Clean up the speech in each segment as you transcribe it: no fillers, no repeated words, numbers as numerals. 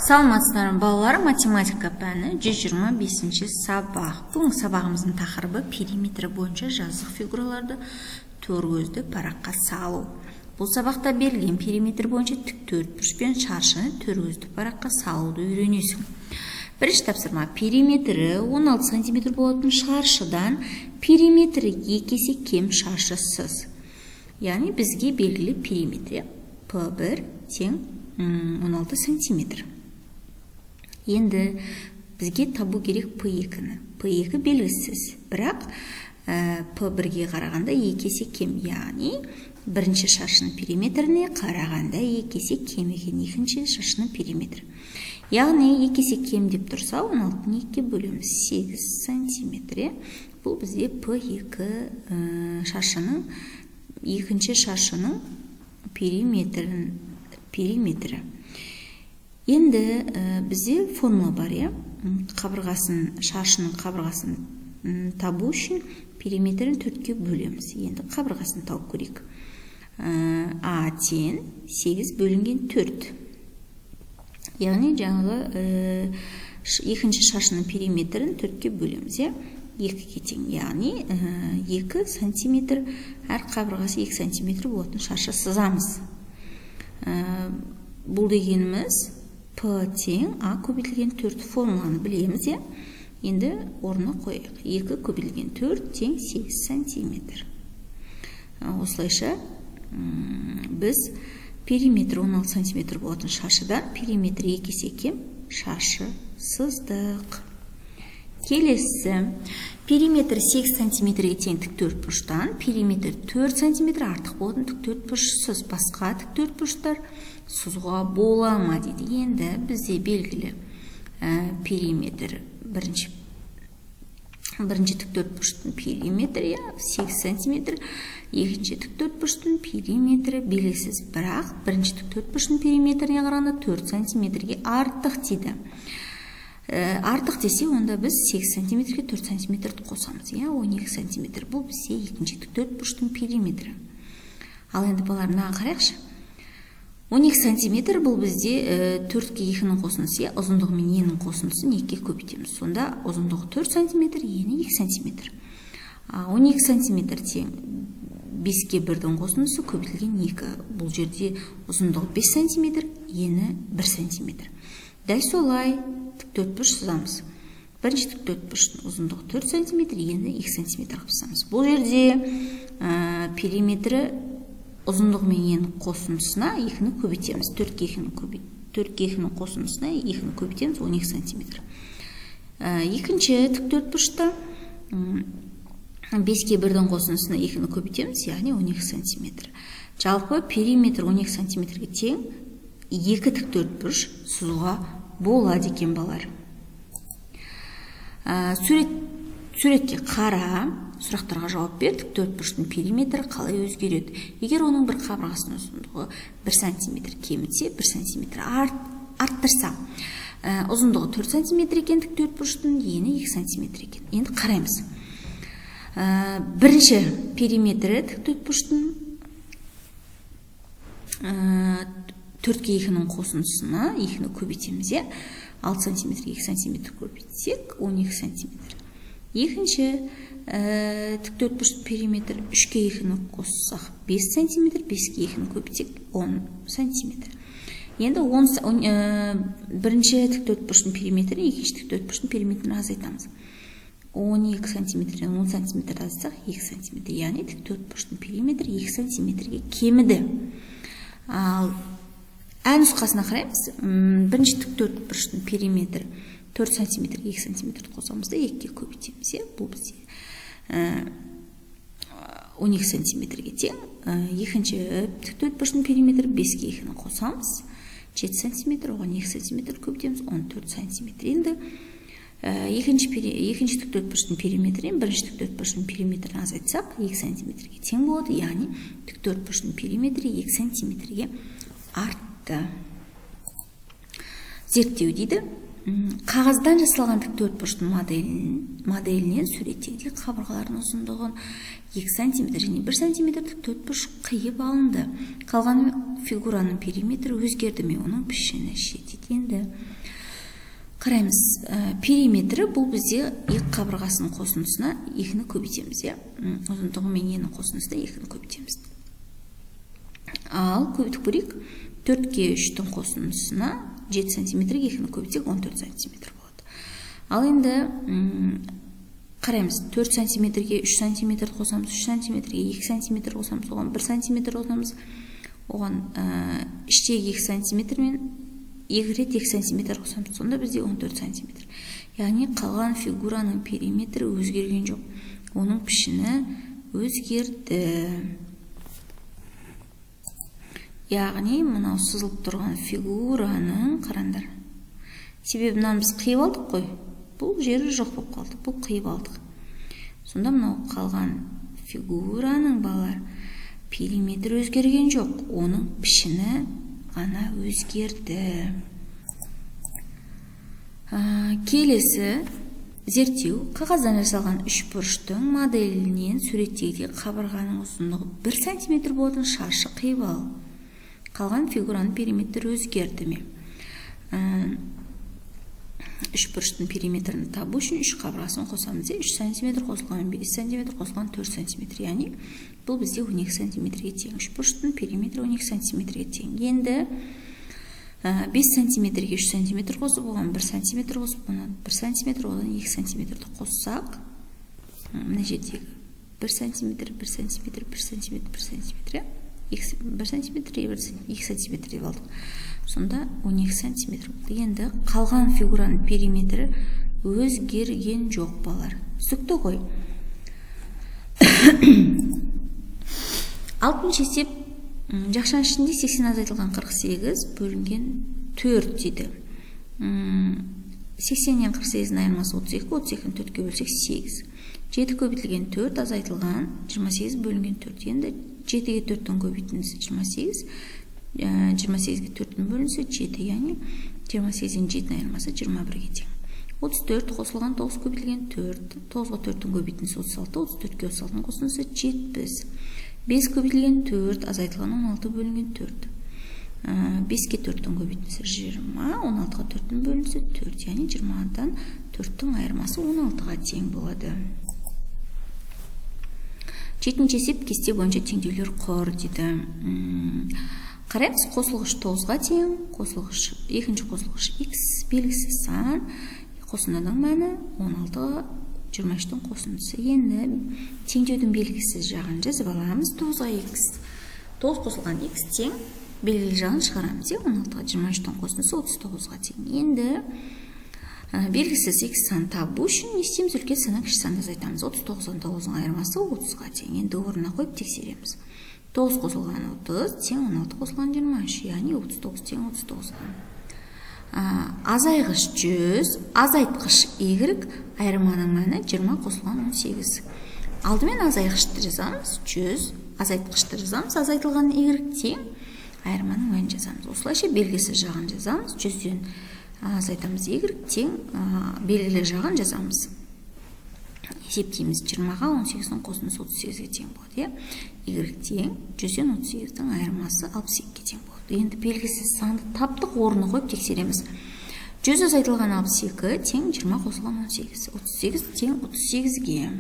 Саламатсыздар ма, балалар! Математика пәні, 125 сабақ. Бүгінгі сабағымыздың тақырыбы: периметрі бойынша жазық фигураларды төркөзді параққа салу. Бұл сабақта берілген периметр бойынша тік төртбұрыш пен шаршыны төркөзді параққа салуды үйренесің. Бірінші тапсырма: периметрі 16 сантиметр болатын шаршыдан периметрі екі есе кем шаршы сыз. Яғни бізге белгілі периметрі P1 тең 16 сантиметр. Енді бізге табу керек P2-ні. P2 белгісіз, бірақ P1-ге қарағанда екі есе кем, яғни бірінші шаршының периметріне қарағанда екі есе кем екен екінші шаршының периметрі. Яғни екі есе кем деп тұрса, 16-ны екіге бөлеміз, 8 сантиметр. Бұл бізде P2 шаршының, екінші шаршының периметрі. Енді бізде формула бар, иә, қабырғасын, шаршының қабырғасын табу үшін периметрін төртке бөлеміз. Енді қабырғасын тауып көрейік. А тең 8 бөлінген 4, яғни жаңағы екінші шаршының периметрін төртке бөлеміз, иә, екіге тең, яғни 2 сантиметр, әр қабырғасы 2 сантиметр болатын шаршы сызамыз. Бұл дегеніміз П тең А көбейтілген 4, формуланы білеміз, иә. Енді орнына қояйық: 2 көбейтілген 4 тең 8 сантиметр. Осылайша біз периметрі 16 сантиметр болатын шаршыдан периметрі екі есе кем шаршы сыздық. Келесі: периметрі 8 сантиметрге тең тік төртбұрыштан периметрі 4 сантиметр артық болатын тік төртбұрыш сыз. Басқа тік төртбұрыштар сызуға бола ма дейді. Енді бізде белгілі периметр бірінші тік төртбұрыштың периметрі, иә, 8 сантиметр. Екінші тік төртбұрыштың периметрі белгісіз, бірақ бірінші тік төртбұрыштың периметріне қарағанда 4 сантиметрге артық дейді. Артық десе, онда біз 8 сантиметрге 4 сантиметрді қосамыз, иә, 12 сантиметр. Бұл бізде екінші тік төртбұрыштың периметрі. Ал енді, балалар, мынаған қарайықшы: 12 сантиметр бұл бізде төртке екінің қосындысы, иә, ұзындығы мен енінің қосындысын екіге көбейтеміз. Сонда ұзындығы 4 сантиметр, ені 2 сантиметр. 12 сантиметр тең беске бірдің қосындысы көбейтілген екі. Бұл жерде ұзындығы 5 сантиметр, ені 1 сантиметр. Дәл солай тік төртбұрыш сызамыз. Бірінші тік төртбұрыштың ұзындығы 4 сантиметр, ені 2 сантиметр қылып сызамыз. Бұл жерде периметрі ұзындығы мен енінің қосындысына екіні көбейтеміз. Төртке екінің қосындысына екіні көбейтеміз, 12 сантиметр. Екінші тік төртбұрышта беске бірдің қосындысына екіні көбейтеміз, яғни 12 сантиметр. Жалпы периметр 12 сантиметрге тең екі тік төртбұрыш сызуға болады екен, балалар. Суретке қара, сұрақтарға жауап бер. Тік төртбұрыштың периметрі қалай өзгереді, егер оның бір қабырғасының ұзындығы 1 сантиметр кемітсе, 1 сантиметр арттырса? Ұзындығы 4 сантиметр екен тік төртбұрыштың, ені 2 сантиметр екен. Енді қараймыз. Бірінші периметрі тік төртбұрыштың төртке екінің қосындысына екіні көбейтеміз, иә, 6 сантиметрге 2 сантиметр көбейтсек, 12 сантиметр. Екінші тік төртбұрыш периметр: үшке екіні қоссақ, 5 сантиметр, беске екіні көбейтсек, 10 сантиметр. Енді бірінші тік төртбұрыштың периметрін екінші тік төртбұрыштың периметрін азайтамыз. 12 сантиметрден 10 сантиметр азайтсақ, 2 сантиметр, яғни тік төртбұрыштың периметрі 2 сантиметрге кеміді. Ал ә нұсқасына қараймыз. Бірінші тік төртбұрыштың периметрі 4 сантиметрге 2 сантиметрді қосамыз да, екіге көбейтеміз, иә, бұл бізде 12 сантиметрге тең. Екінші тік төртбұрыштың периметрі: беске екіні қосамыз, 7 сантиметр, оған 2 сантиметр көбейтеміз, 14 сантиметр. Енді екінші тік төртбұрыштың периметрінен бірінші тік төртбұрыштың периметрін азайтсақ, 2 сантиметрге тең болады, яғни тік төртбұрыштың периметрі 2 сантиметрге артты. Зерттеу дейді. Қағаздан жасалған тік төртбұрыштың моделінен суреттегідей қабырғалардың ұзындығын 2 сантиметр және 1 сантиметр тік төртбұрыш қиып алынды. Қалған фигураның периметрі өзгерді ме, оның пішіні ше дейді. Енді Қараймыз, периметрі бұл бізде екі қабырғасының қосындысына екіні көбейтеміз, иә? Ұзындығы мен енінің қосындысына екіні көбейтеміз. Ал көбейтіп көрейік. 4-ке 3-тің қосындысына 7 сантиметрге екіні көбейтсек 14 сантиметр болады. Ал енді қараймыз, 4 сантиметрге 3 сантиметр қосамыз, 3 сантиметрге 2 сантиметр қосамыз, оған 1 сантиметр қосамыз, оған іштегі 2 сантиметр мен 2 рет 2 сантиметр қосамыз, сонда бізде 14 сантиметр. Яғни қалған фигураның периметрі өзгерген жоқ, оның пішіні өзгерді. Яғни мынау сызылып тұрған фигураның, қараңдар, себебі мынаны біз қиып алдық қой, бұл жері жоқ болып қалды, бұл қиып алдық. Сонда мынау қалған фигураның, балалар, периметрі өзгерген жоқ, оның пішіні ғана өзгерді. Келесі зерттеу. Қағаздан жасалған үшбұрыштың моделінен суреттегідей қабырғаның ұзындығы 1 сантиметр болатын шаршы қиып ал. Қалған фигураның периметрі өзгерді ме? Үшбұрыштың периметрін табу үшін үш қабырғасын қосамыз. 3 сантиметр қосылған 5 сантиметр қосылған 4 сантиметр. Яғни бұл бізде 12 сантиметрге тең. Үшбұрыштың периметрі 12 сантиметрге тең. Енді 5 сантиметрге 3 сантиметр қосып, оған 1 сантиметр қосып, оған 1 сантиметр, одан 2 сантиметрді қоссақ, мына жердегі 1 сантиметр, 1 сантиметр, 1 сантиметр, 1 сантиметр, 1 сантиметр, 2 сантиметр деп алдық. Сонда 12 сантиметр болды. Енді қалған фигураның периметрі өзгерген жоқ, балалар. Түсінікті ғой. Алтыншы есеп. Жақшаның ішінде 80 азайтылған 48 бөлінген 4 дейді. 80-нен 48-дің айырмасы 32, 32-ні 4-ке бөлсек 8. 7 көбейтілген 4 азайтылған 28 бөлінген 4. Енді 7-ге 4-тің көбейтіндісі 28, 28-ге 4-тің бөлінісі 7, яғни 28-ден 7-нің айырмасы 21-ге тең. 34 қосылған 9 көбейтілген 4, 9-ға 4-тің көбейтіндісі 36, 34-ке 36-ның қосындысы 70. 5 көбейтілген 4 азайтылған 16 бөлінген 4. 5-ке 4-тің көбейтіндісі 20, 16-ға 4-тің бөлінісі 4, яғни 20-дан 4-тің айырмасы 16-ға тең болады. Жетінші есеп. Кесте бойынша теңдеулер құр дейді. Қараймыз, қосылғыш 9-ға тең, қосылғыш, екінші қосылғыш x белгісіз сан, қосындының мәні 16-ға 23-тің қосындысы. Енді теңдеудің белгісіз жағын жазып аламыз. 9-ға x, 9 қосылған x тең, белгілі жағын шығарамыз. 16-ға 23-тің қосындысы 39-ға тең. Енді белгісіз x сан табу үшін не істейміз? Үлкен саннан кіші санды азайтамыз. 39-дан 9-ның айырмасы 30-ға тең. Енді орнына қойып тексереміз. 9 қосылған 30 тең 16 қосылған 23, яғни 39 тең 39-ға. Азайғыш 100, азайтқыш y, айырманың мәні 20 қосылған 18. Алдымен азайғышты жазамыз, 100, азайтқышты жазамыз, азайтылған y тең айырманың мәнін жазамыз. Осылайша белгісіз жағын жазамыз, 100-ден азайтамыз y тең белгілі жағын жазамыз. Есептейміз, 20-ға 18-дің қосындысы 38-ге тең болады. Y тең 100-ден 38-дің айырмасы 62-ге тең болады. Енді белгісіз санды таптық, орнына қойып тексереміз. 100 азайтылған 62 тең 20 қосылған 18. 38 тең 38-ге.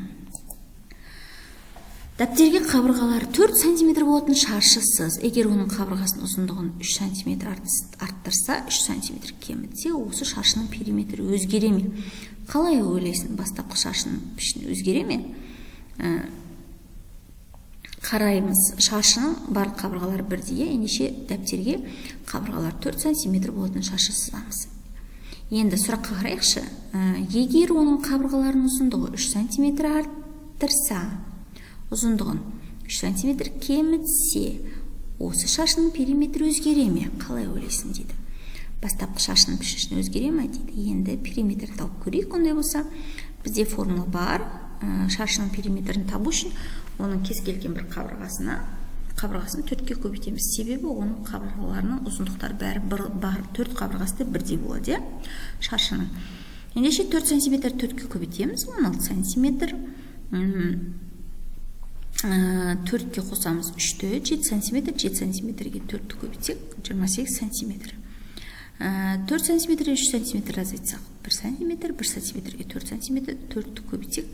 Дәптерге қабырғалары 4 сантиметр болатын шаршы сыз. Егер оның қабырғасының ұзындығын 3 сантиметр арттырса, 3 сантиметр кемітсе, осы шаршының периметрі өзгере ме? Қалай ойлайсың, бастапқы шаршының пішіні өзгере ме? Қараймыз, шаршының барлық қабырғалары бірдей. Ендеше дәптерге қабырғалары 4 сантиметр болатын шаршы сызамыз. Енді сұраққа қарайықшы. Егер оның қабырғаларының ұзындығы 3 сантиметр арттырса, ұзындығын 3 сантиметр кемітсе, осы шаршының периметрі өзгере ме? Қалай ойлайсың дейді. Бастапқы шаршының пішіні өзгере ме дейді. Енді периметрін тауып көрейік. Ондай болса, бізде формула бар. Шаршының периметрін табу үшін оның кез келген бір қабырғасын 4-ке көбейтеміз. Себебі оның қабырғаларының ұзындықтары бәрі бар, 4 қабырғасы да бірдей болады, шаршының. Ендеше 4 сантиметр 4-ке көбейтеміз, 16 сантиметр. 4-ке қосамыз 3-ті, 7 сантиметр, 7 сантиметрге 4-ті көбейтсек, 28 сантиметр. 4 сантиметр 3 сантиметр азайтсақ 1 сантиметр, 1 сантиметрге 4 сантиметр, 4-ті көбейтсек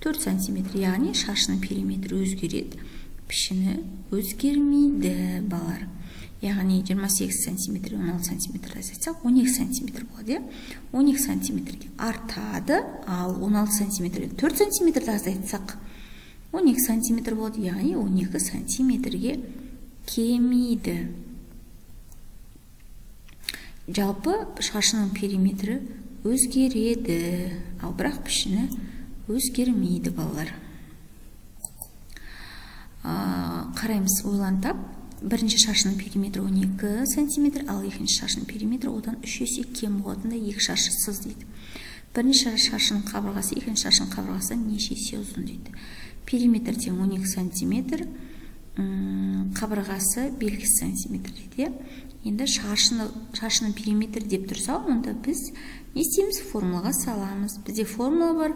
4 сантиметр. Яғни шаршының периметрі өзгереді, пішіні өзгермейді, балалар. Яғни 28 сантиметр 16 сантиметр азайтсақ 12 сантиметр болады, иә? 12 сантиметрге артады, ал 16 сантиметрден 4 сантиметрді азайтсақ 12 сантиметр болады, яғни 12 сантиметрге кемиді. Жалпы шаршының периметрі өзгереді, ал бірақ пішіні өзгермейді, балалар. Қараймыз, ойлан тап. Бірінші шаршының периметрі 12 сантиметр, ал екінші шаршының периметрі одан 3 есе кем болатындай екі шаршы сыз дейді. Бірінші шаршының қабырғасы екінші шаршының қабырғасынан неше есе ұзын дейді. Периметр тең 12 сантиметр, қабырғасы белгісіз сантиметр дейді. Енді шаршының периметрі деп тұрса, онда біз не істейміз? Формулаға саламыз. Бізде формула бар.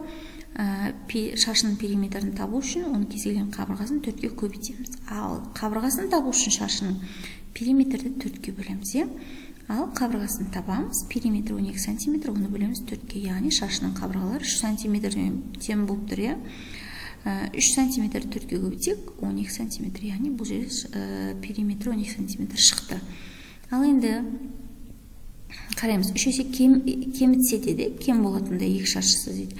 Шаршының периметрін табу үшін оның кез келген қабырғасын 4-ке көбейтеміз. Ал қабырғасын табу үшін шаршының периметрді 4-ке бөлеміз, иә? Ал қабырғасын табамыз. Периметр 12 сантиметр, оны бөлеміз 4-ке, яғни шаршының қабырғалары 3 сантиметр тең болып тұр, иә? 3 сантиметр 4-ке көбейтсек 12 сантиметр, яғни бұл жерде периметрі 12 сантиметр шықты. Ал енді қараймыз, 3 есе кемітсе деді, кем болатындай екі шаршысы дейді.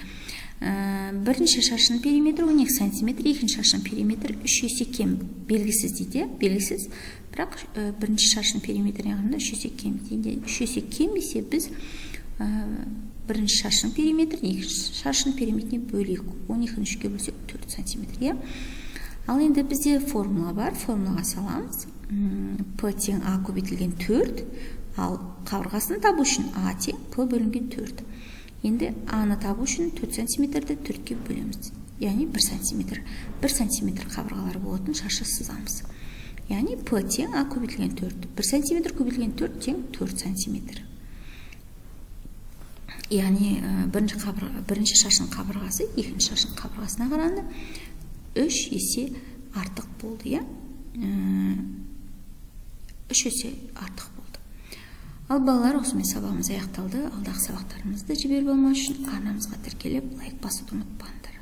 Бірінші шаршының периметрі 12 сантиметр, екінші шаршының периметрі 3 есе кем, белгісіз дейді, белгісіз, бірақ бірінші шаршының периметріне қарағанда 3 есе кем дейді. 3 есе кем десе, біз бірінші шаршының периметрін екінші шаршының периметріне бөлейік. 12-ні 3-ке бөлсек 4 сантиметр, иә? Ал енді бізде формула бар, формулаға саламыз. П тең А көбейтілген 4, ал қабырғасын табу үшін А тең П бөлінген 4. Енді А-ны табу үшін 4 сантиметрді 4-ке бөлеміз, яғни 1 сантиметр. 1 сантиметр қабырғалар болатын шаршы сызамыз. Яғни П тең А көбейтілген 4. 1 сантиметр көбейтілген 4 тең 4 сантиметр. Яғни бірінші шаршының қабырғасы екінші шаршының қабырғасына қарағанда 3 есе артық болды, иә? 3 есе артық болды. Ал балалар, осымен сабағымыз аяқталды. Алдағы сабақтарымызды жіберіп алмас үшін арнамызға тіркеліп, лайк басуды ұмытпаңдар.